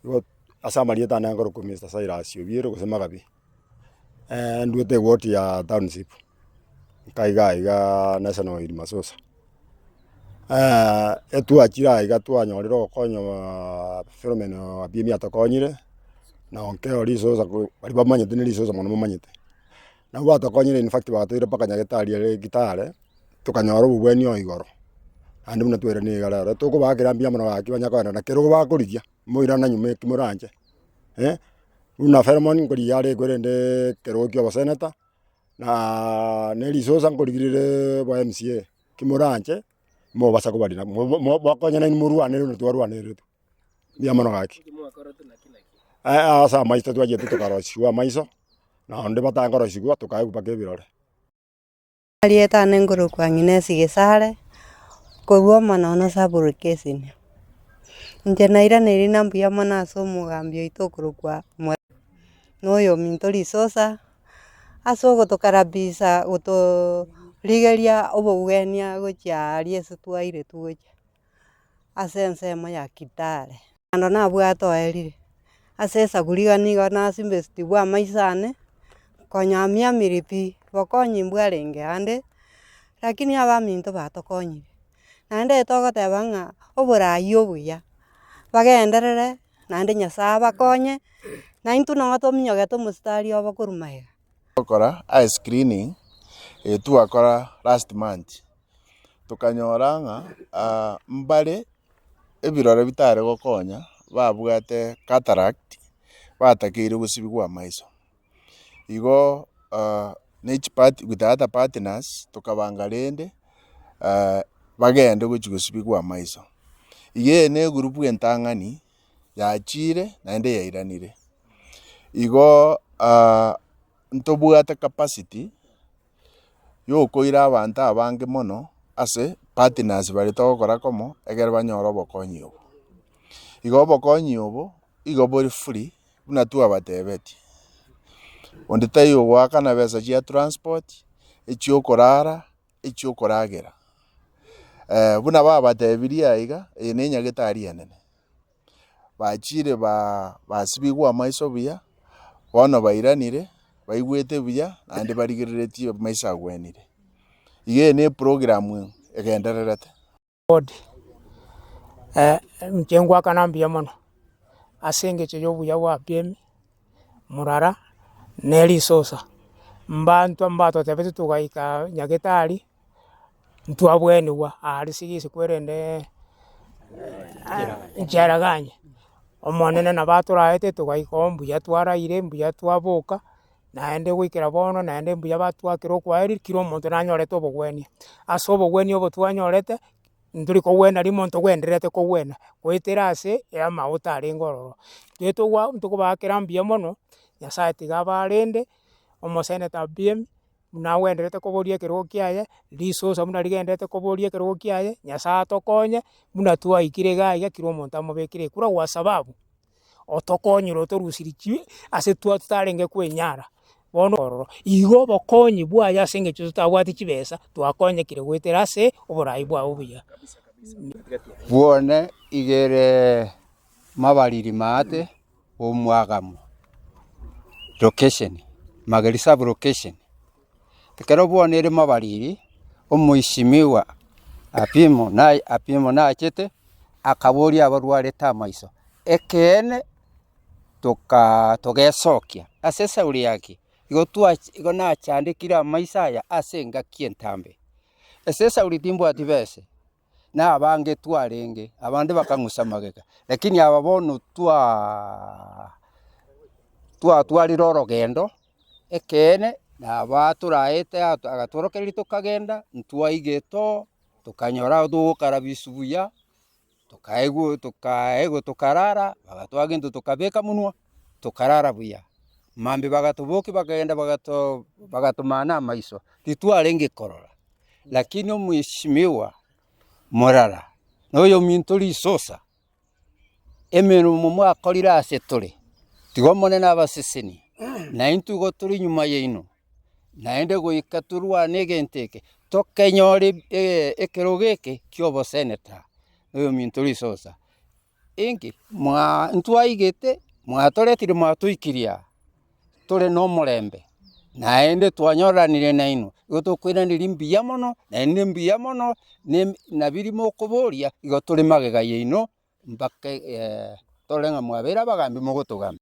Igo ase amarieta ane nkorokwa Mister Cyrus Obiero gose Magabi, ndwete eward ya township, nka iga igaa National Oil Masosa. Etwachire aiga twanyorire ogokonywa Philomen Abiemi atokonyire, na Onkeo risosa ko baria bamanyete na risosa mono bamanyete. Nabo batokonyire in fact bagatoira mpaka nyagetari ere Kitale, tokanyora obobweni o igoro, naende buna twairania iga rero, tokobaakera mbuya mono gaki banya kogenda na kerogo bakorigia, moirane nyuma eki moranche buna Philemon nkorigia are ekwe kerogo kia oboseneta, na ne risosa nkorigia rire bwa MCA, ki moranche, mobasa kobarina mo- mo mokonyane inwe morwanere buna twarwaneretwe. Mbuya mono gaki. Ase amaiso twachete tokarosiwa amaiso, na onde batangorosigwa tokaegwa mpaka ebirore. Erieta ane nkorokwa Agnes Gesare, korwa Omonono sub-location. Inche nairaneirie na mbuya mono ase omogambi oito okorokwa Mwai, na oyominto Risosa, ase ogotokarabisa gotorigeria obogwenia gochia aria ase twairetwe gochia. ase ensemo ya Kitale. Naende nabwate oerire, ase esaguri iga nigo nasimbestigwe amaiso ane, konya amiamiri pi, bokonyi mbwarenge ande, lakini abaminto batokonyire. Naende togoteba ng'a oborai obuya, bagenderere naende Nyasaye abakonye, naintwe nonye tominyogete omositari obo korwa magega. Gokora eye screening eye twakora last month. Tokanyora ng'a mbare ebirore bitare gokonya babwate cataract batakeire gosibigwa amaiso. Igo ne chipart with other partners tokabanga rende bagende gochia gosibigwa amaiso. Iga eye ne egroup entang'ani yachire naende yairanire. Igo ntobwate capacity. Yokoira abanto abange mono ase partners baria togokora komo ekero banyore obokonyi obo. Igo obokonyi obo igo bore free buna twabatebetie, onde taiyo ogoakana besa chia transport, echia okorara, echia okoragera. Buna babatebirie aiga, eye ne enyagetari enene. Bachire basibigwe amaiso buya, bono bairanire, baigwete buya, naende barigereretie amaiso agwenire. Iga eye ne eprogram egendererete. Ward, inche ngoakana mbuya mono, ase eng'encho ya obuya bwa Apiemi, Murara, na Erisosa, mbanto mbatotebeti togaika nyagetari. Ntwabwenigwa aria sigisi kwerende nchiaraganye, Omonene nabo atoraete togaika oo mbuya twaraire, mbuya twaboka, naende goikera bono naende mbuya batwakire okwaeri kera omonto nanyorete obogwenia. Ase obogwenia obo twanyorete, ntori kogwena rimo ntogwendererete kogwena, goetera ase amaguta arenge ororo. Intwe togwa ntokobaakera mbuya mono, Nyasaye tiga abarende, omoseneta Obiemi. buna agwenderete koboria ekerogo kiaye, risosa buna rigenderete koboria ekerogo kiaye, Nyasaye atokonye, buna twaikire iga iga kera omonto amobekere ekura kwa sababu, otokonyire otorusirie chi ase twa totarenge kwenyara, bono ororo. Igo obokonyi bwaye ase eng'encho totabwati chibesa, twakonyekire goetera ase oborai bwao obuya. Bwone igere mabariri maate. Omwagamo, location, Mageri sub location. Ekero bono ere mabariri, omoishimiwa Apimo naye Apimo nachete, akaboria abarwarete amaiso, ekeene toka togesokia ase esauri yake, igo twach igo nachandekire amaiso aya ase engaki entambe. Ase esauri timbwati bese. na abange twarenge, abande bakang'usa magega, lakini aba bono twaa twatwarire orogendo, ekeene nabatoraete agatworokereria tokagenda, ntwaigete oo, tokanyora togokarabiswa buya, tokaegwa tokaegwa tokarara, bagatoa gento tokabeka monwa, tokarara buya. Mambia bagatobokia bakagenda bagato bagatomana amaiso, titwarenge korora. Lakini omweshimiwa morara noyominto risosa, emeremo mwakorire ase tore, tiga Omonene abasesenie, na intwe igo tore nyuma yaino, naende goika torwane egento eke, tokenyore ekerogo eke ki'oboseneta, noyominto risosa. Inki? Mwa ntwaigete, mwatoretire mwatoikirie aa, tore na omorembe, naende twanyoranire nainwe, igo tokoiraneria mbuya mono, naende mbuya mono, ne nabiri mokoboria, igo tore magega yaino mpaka torore ng'a mwabeire abagambi mogotogamba.